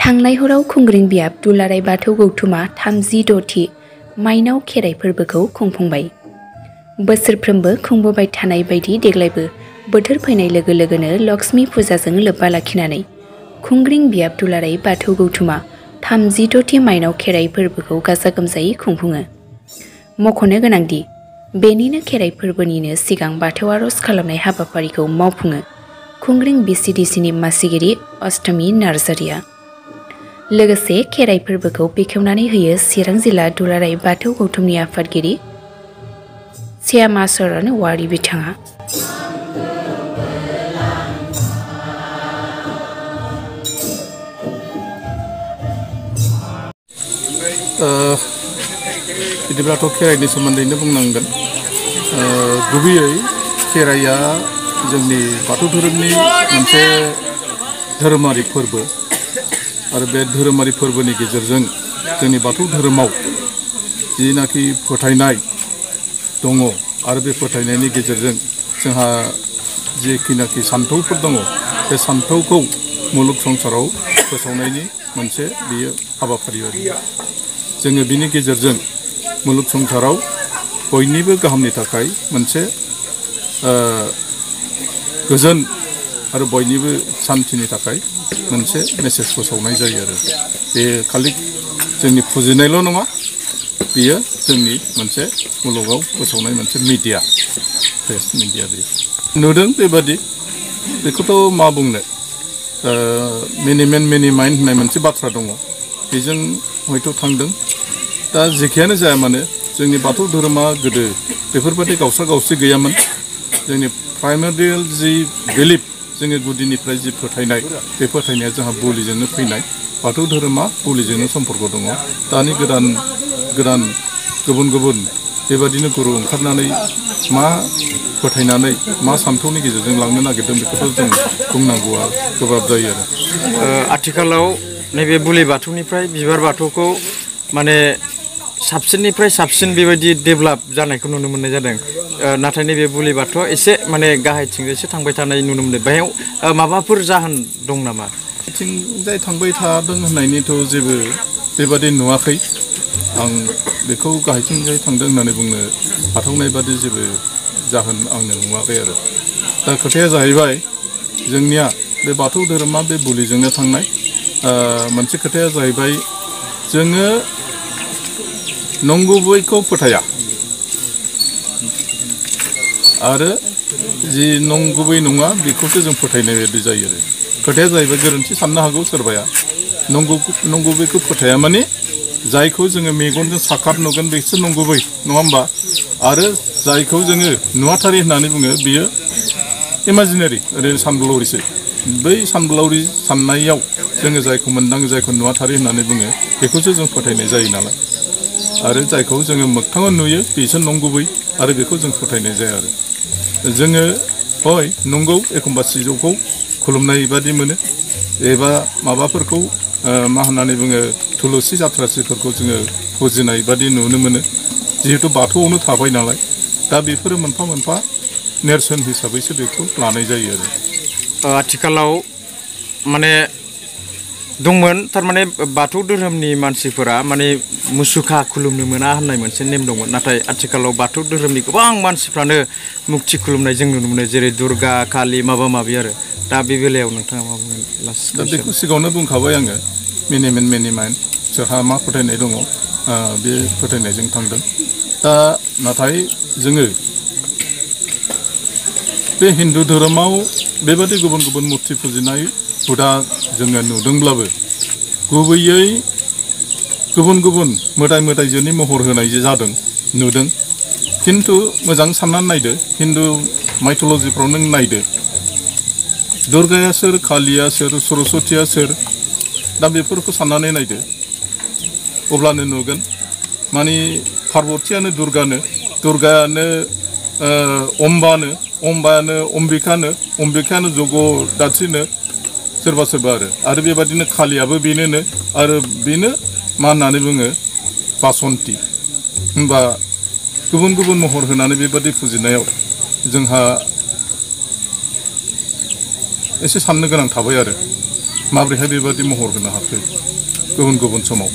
थांनाय हराव खुंग्रिं बियाब दुलाराय बाथौ गौथुमा 36थि माइनाव खेराइ फोरबोखौ खुंफुंबाय। बोसोरफ्रोमबो खुंबोबाय थानाय बायदि देग्लायबो बोथोर फैनाय लोगो लोगोनो लक्ष्मी फुजाजों लोब्बा लाखिनानै खुंग्रिं बियाब दुलाराय बाथौ गौथुमा 36थि माइनाव खेराइ फोरबोखौ गाजा गोमजायै खुंफुङो। मख'नो गोनांदि बेनिनो खेराइ फोरबोनिनो सिगां बाथौ आर'ज खालामनाय हाबाफारिखौ मावफुङो खुंग्रिं BCDCनि मासिगिरि अष्टमी नार्जारिया। लोगोसे खेराइ फोरबोखौ बेखेवनानै होयो चिरां जिल्ला दुलाराय बाथौ गौथुमनि आफादगिरि श्यामाचरण वारि बिथाङा। बिदिब्लाथ' खेराइनि सोमोन्दैनो बुंनांगोन। गुबैयै खेराइया जोंनि बाथौ धोरोमनि मोनसे धोरोमारि फोरबो आरो बे धोरोमारि फोरबोनि गेजेरजों जोंनि बाथौ धोरोमाव जिनाखि फोथायनाय दङ आरो बे फोथायनायनि गेजेरजों जोंहा जेखिनाखि सान्थौफोर दङ बे सान्थौखौ मुलुग संसाराव फोसावनायनि मोनसे बियो हाबाफारि आरो जोङो बिनि गेजेरजों मुलुग संसाराव बयनिबो गाहामनि थाखाय मोनसे गोजोन आरो बयनिबो सान्थिनि थाखाय मोनसे मेसेज फोसावनाय जायो आरो बे खालि जोंनि फुजिनायल' नङा, बियो जोंनि मोनसे मुलुगाव फोसावनाय मोनसे मिडिया, प्रेस मिडिया बे नुदों बेबादि। बेखौथ' मा बुंनो, मेनि मेन मेनि माइन्ड होननाय मोनसे बाथ्रा दङ, बेजों हयथ' थांदों। दा जेखियानो जाया मानो जोंनि बाथौ धोरोमा गोदो बेफोरबायदि गावस्रा गावस्रि गैयामोन। जोंनि प्राइमारियेल जि बिलिफ, जोंनि गुदिनिफ्राय जि फोथायनाय, बे फोथायनाया जोंहा बुलिजोंनो फैनाय। बाथौ धोरोमा बुलिजोंनो सम्पर्क दङ। दानि गोदान गुबुन गुबुन बेबादिनो गुरु ओंखारनानै मा फोथायनानै मा सान्थौनि गेजेरजों लांनो नागिरदों बेखौथ' जों बुंनांगौआ गोब्राब जायो आरो। आथिखालाव नैबे बुलि बाथौनिफ्राय बिबार बाथौखौ माने साबसिननिफ्राय साबसिन बेबायदि डेभेलप जानायखौ नुनो मोननाय जादों। नाथाय नैबे बुलि बाथौआ एसे माने गाहायथिंजायसो थांबाय थानाय नुनो मोनदों। बेयाव माबाफोर जाहोन दं नामा? बिथिंजाय थांबाय थादों होननायनिथ' जेबो बेबादि नुवाखै। आं बेखौ गाहायथिंजाय थांदों होननानै बुंनो हाथावनाय बादि जेबो जाहोन आंनो नुवाखै आरो। दा खोथाया जाहैबाय जोंनिया बे बाथौ धोरोमा बे बुलिजोंनो थांनाय। मोनसे खोथाया जाहैबाय जोङो नंगुबैखौ फोथाया आरो जि नंगुबै नङा बेखौसो जों फोथायनाय बायदि जायो आरो। खोथाया जाहैबाय गोरोन्थि साननो हागौ सोरबाया, नंगुबैखौ फोथाया माने जायखौ जोङो मेगनजों साखार नुगोन बेसो नंगुबै, नङा होमबा? आरो जायखौ जोङो नुवाथारि होननानै बुङो बियो इमाजिनारि, ओरैनो सानबोलावरिसो। बै सानबोलावरि साननायाव जोङो जायखौ मोनदाङो, जायखौ नुवाथारि होननानै बुङो, बेखौसो जों फोथायनाय जायो नालाय। आरो जायखौ जोङो मोगथाङाव नुयो बेसो नंगुबै आरो बेखौ जों फोथायनाय जाया आरो। जोङो हय नंगौ एखमबा सिजौखौ खुलुमनाय बादि मोनो, एबा माबाफोरखौ मा होननानै बुङो थुलुसि जाथ्रासिफोरखौ जोङो फुजिनाय बादि नुनो मोनो, जिहेथु बाथौआवनो थाबाय नालाय। दा बेफोरो मोनफा मोनफा नेरसोन हिसाबैसो बेखौ लानाय जायो आरो। आथिखालाव माने दंमोन, थारमाने बाथौ धोरोमनि मानसिफोरा माने मुसुखा खुलुमनो मोना होननाय मोनसे नेम दंमोन। नाथाय आथिखालाव बाथौ धोरोमनि गोबां मानसिफ्रानो मुक्ति खुलुमनाय जों नुनो मोनो, जेरै दुर्गा, कालि, माबा माबि आरो। दा बे बेलायाव नोंथाङा मा बुंगोन? दा बेखौ सिगाङावनो बुंखाबाय आङो, मेनि मेन मेनि माइन्ड, सोरहा मा फोथायनाय दङ बे फोथायनायजों थांदों। दा नाथाय जोङो बे हिन्दु धोरोमाव बेबादि गुबुन गुबुन मुर्ति फुजिनाय हुदा जोङो नुदोंब्लाबो गुबैयै गुबुन गुबुन मोदाय मोदायजोनि महर होनाय जादों नुदों। खिन्थु मोजां साननानै नायदो, हिन्दु माइथलजिफ्राव नों नायदो, दुर्गाया सोर, कालिया सोर, सरस्वतीया सोर, दा बेफोरखौ साननानै नायदो, अब्लानो नुगोन माने पार्बतीयानो दुर्गानो, दुर्गायानो अम्बानो अम्बिकानो जगदात्रीनो, सोरबा सोरबा आरो बेबादिनो कालियाबो बेनोनो, आरो बेनो मा होननानै बुङो बासन्ति। होमबा गुबुन गुबुन महर होनानै बेबादि फुजिनायाव जोंहा एसे साननो गोनां थाबाय आरो माबोरैहाय बेबादि महर होनो हाखो गुबुन गुबुन समाव